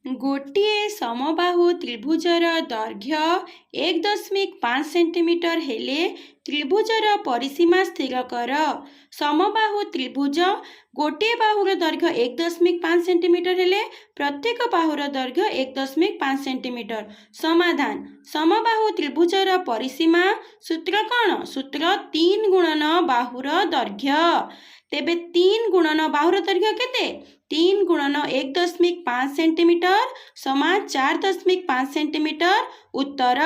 ଗୋଟିଏ ସମବାହୁ ତ୍ରିଭୁଜର ଦୈର୍ଘ୍ୟ 1.5 ସେଣ୍ଟିମିଟର ହେଲେ ତ୍ରିଭୁଜର ପରିସୀମା ସ୍ଥିର କର। ସମବାହୁ ତ୍ରିଭୁଜ, ଗୋଟିଏ ବାହୁର ଦୈର୍ଘ୍ୟ 1.5 ସେଣ୍ଟିମିଟର ହେଲେ ପ୍ରତ୍ୟେକ ବାହୁର ଦୈର୍ଘ୍ୟ 1.5 ସେଣ୍ଟିମିଟର। ସମାଧାନ: ସମବାହୁ ତ୍ରିଭୁଜର ପରିସୀମା ସୂତ୍ର କ'ଣ? ସୂତ୍ର 3 ଗୁଣନ ବାହୁର ଦୈର୍ଘ୍ୟ। ତେବେ 3 ଗୁଣନ ବାହୁର ଦୈର୍ଘ୍ୟ କେତେ? 3 ଗୁଣନ 1.5 ସେଣ୍ଟିମିଟର ସମାନ 4.5 ସେଣ୍ଟିମିଟର। ଉତ୍ତର: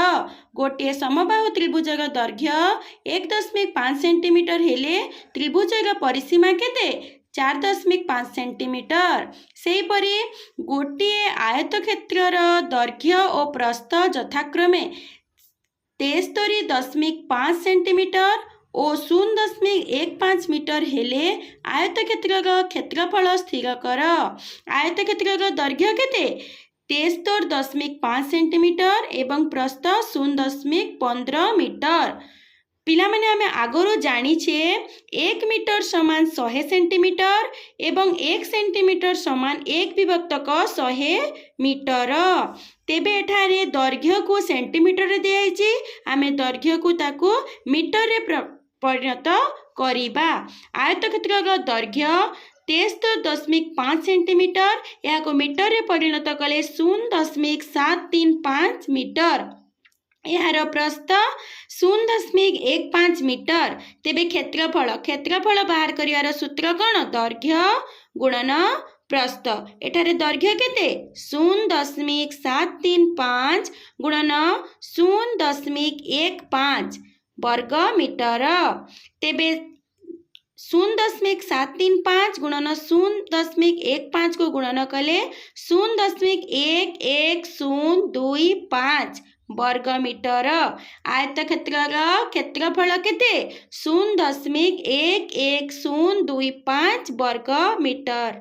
ଗୋଟିଏ ସମବାହୁ ତ୍ରିଭୁଜର ଦୈର୍ଘ୍ୟ 1.5 ସେଣ୍ଟିମିଟର ହେଲେ ତ୍ରିଭୁଜର ପରିସୀମା କେତେ? 4.5 ସେଣ୍ଟିମିଟର। ସେହିପରି ଗୋଟିଏ ଆୟତକ୍ଷେତ୍ରର ଦୈର୍ଘ୍ୟ ଓ ପ୍ରସ୍ଥ ଯଥାକ୍ରମେ 73.5 ସେଣ୍ଟିମିଟର ଓ 0.15 ମିଟର ହେଲେ ଆୟତକ୍ଷେତ୍ରର କ୍ଷେତ୍ରଫଳ ସ୍ଥିର କର। ଆୟତକ୍ଷେତ୍ରର ଦୈର୍ଘ୍ୟ କେତେ? 73.5 ସେଣ୍ଟିମିଟର ଏବଂ ପ୍ରସ୍ଥ 0.15 ମିଟର। ପିଲାମାନେ, ଆମେ ଆଗରୁ ଜାଣିଛେ, 1 ମିଟର ସମାନ 100 ସେଣ୍ଟିମିଟର ଏବଂ 1 ସେଣ୍ଟିମିଟର ସମାନ ଏକ ବିଭକ୍ତକ 100 ମିଟର। ତେବେ ଏଠାରେ ଦୈର୍ଘ୍ୟକୁ ସେଣ୍ଟିମିଟରରେ ଦିଆଯାଇଛି। ଆମେ ଦୈର୍ଘ୍ୟକୁ ତାକୁ ମିଟରରେ ପରିଣତ କରିବା। ଆୟତକ୍ଷେତ୍ରର ଦୈର୍ଘ୍ୟ 73.5 ସେଣ୍ଟିମିଟର, ଏହାକୁ ମିଟରରେ ପରିଣତ କଲେ 0.735 ମିଟର। ଏହାର ପ୍ରସ୍ଥ 0.15 ମିଟର। ତେବେ କ୍ଷେତ୍ରଫଳ ବାହାର କରିବାର ସୂତ୍ର କ'ଣ? ଦୈର୍ଘ୍ୟ ଗୁଣନ ପ୍ରସ୍ଥ। ଏଠାରେ ଦୈର୍ଘ୍ୟ କେତେ? 0.735 ଗୁଣନ 0.15 ବର୍ଗ ମିଟର। ତେବେ 0.735 ଗୁଣନ 0.15କୁ ଗୁଣନ କଲେ 0.11025 ବର୍ଗ ମିଟର। ଆୟତକ୍ଷେତ୍ରର କ୍ଷେତ୍ରଫଳ କେତେ? 0.11025 ବର୍ଗ ମିଟର।